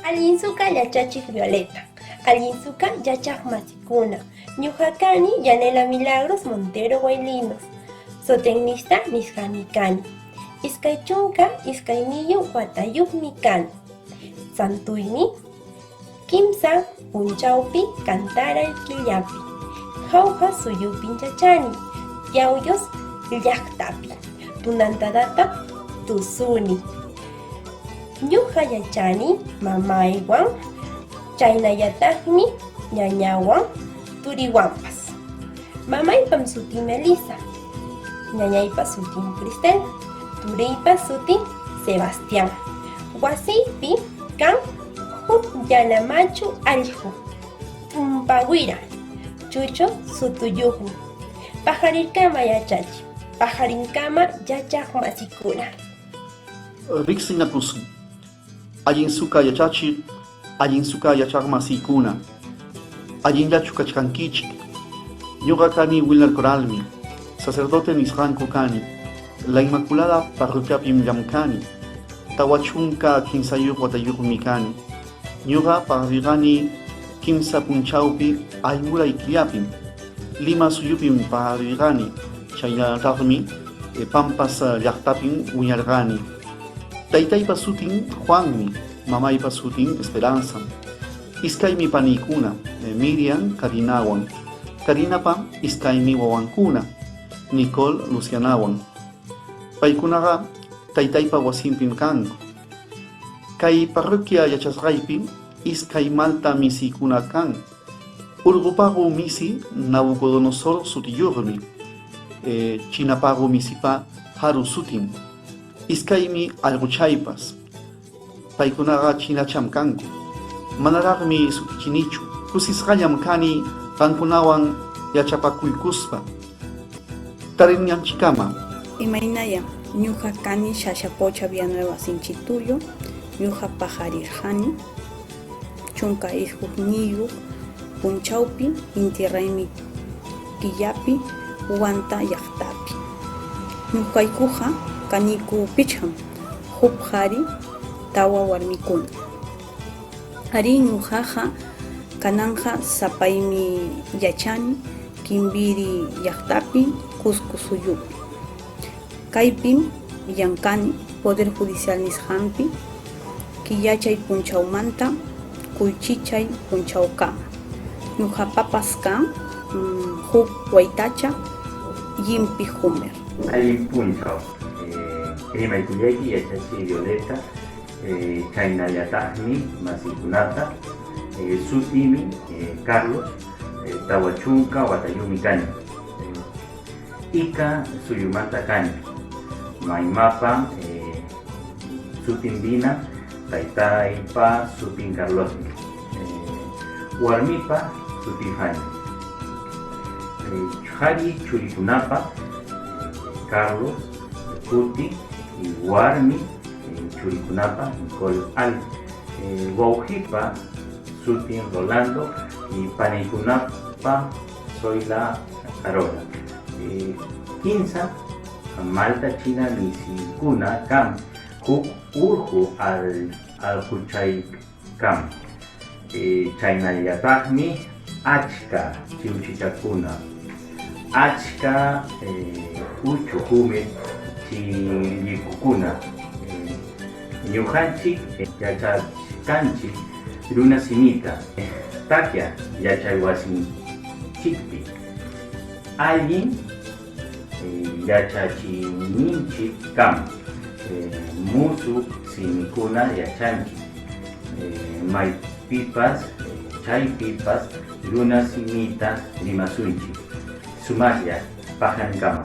Allin suka yachachiq Violeta, allin suka yachaq masikuna, ñuqa kani Yanela Milagros Montero Guaylinos, zootecnista nisqami kani. 22 watayuqmi kani. Santuymi kimsa punchawpi kantaray killapi. Jauja suyupin yachani, Yauyos llaqtapi. Tunantadata tusuni. Ñuqa yachani mamaywan, chaynallataqmi ñañawan, turiwanpas. Mamaypam sutin Melissa, ñañaypa sutin Cristel, turiypa sutin Sebastián. Wasiypi kan huk yana machu allqu, Tumpawira, Chucho sutuyuqmi. Pajarirkama yachachi, pajarinkama yachaq masikuna. Riqsinakusun. Allin suka yachachiq, allin suka yachaq masiykuna. Allinllachu kachkankichik. Ñuqa kani Wilner Coralmi, sacerdote nisqanku kani. La Inmaculada parroquiapim llamkani. 43 watayuqmi kani. Ñuqa paqarirqani kimsa punchawpi aymuray killapim. Lima suyupim paqarirqani, chaynallataqmi Pampas llaqtapim wiñarqani. Taytaypa sutin Juanmi, mamaypa sutin Esperanzam. Iskaymi paniykuna, Miriam, Karinawan. Karinapa iskaymi wawankuna, Nicole, Lucianawan. Paykunaqa taytaypa wasinpim kanku. Kay parroquia yachasqaypim iskay malta misiykuna kan. Urqupaqu misi Nabucodonosor sutiyuqmi, Chinapaqu misipa Haru sutin. Iskaymi allquchaypas. Paykunaqa chinacham kanku. Manaraqmi sutichinichu. Kusisqallam kani qamkunawan yachapakuykuspa. Tarinanchikkama. Imaynaya, ñuqa kani Shashapocha Villanueva Sinchituyo, ñuqa paqarirqani 19 punchawpi Inti Raymi killapi Huanta llaqtapi. Ñuqaykuqa kaniku pichqam, huk qhari, tawa warmikuna. Arí, ñuqaqa kananqa sapaymi yachani Kimbiri llaqtapi, Cusco suyupi. Kaypim llankani Poder Judicial nisqanpi killachay punchawmanta kuychichay punchawkama. Ñuqapapas kan huk waytacha llimpi Humer. Allin punchaw, rimaykullayki yachachiy Violeta, chaynallataqmi masiykunata, sutiymi Carlos, 40 watayuqmi kani. Ica suyumanta kani. Maymapa sutin Dina, taytaypa sutin Carlosmi. Warmipa sutin Fanny. Qhari churikunapa Carlos, Cuti, warmi churikunapa Nicole Al. Wawqipa sutin Rolando y paniykunapa Zoila Carola. Kinsa malta china misikuna kan huk urqu allquchaykam. Chaynallataqmi achka chiwchichakuna, achka uchu hume chillikukuna. Ñuqanchik yachachkanchik runa simita takya yachaywasinchikpi. Allin yachachiyninchik kan, musuq simikuna yachanchik, maypipas chaypipas runa simita rimasunchik. Sumaqlla paqarinkama.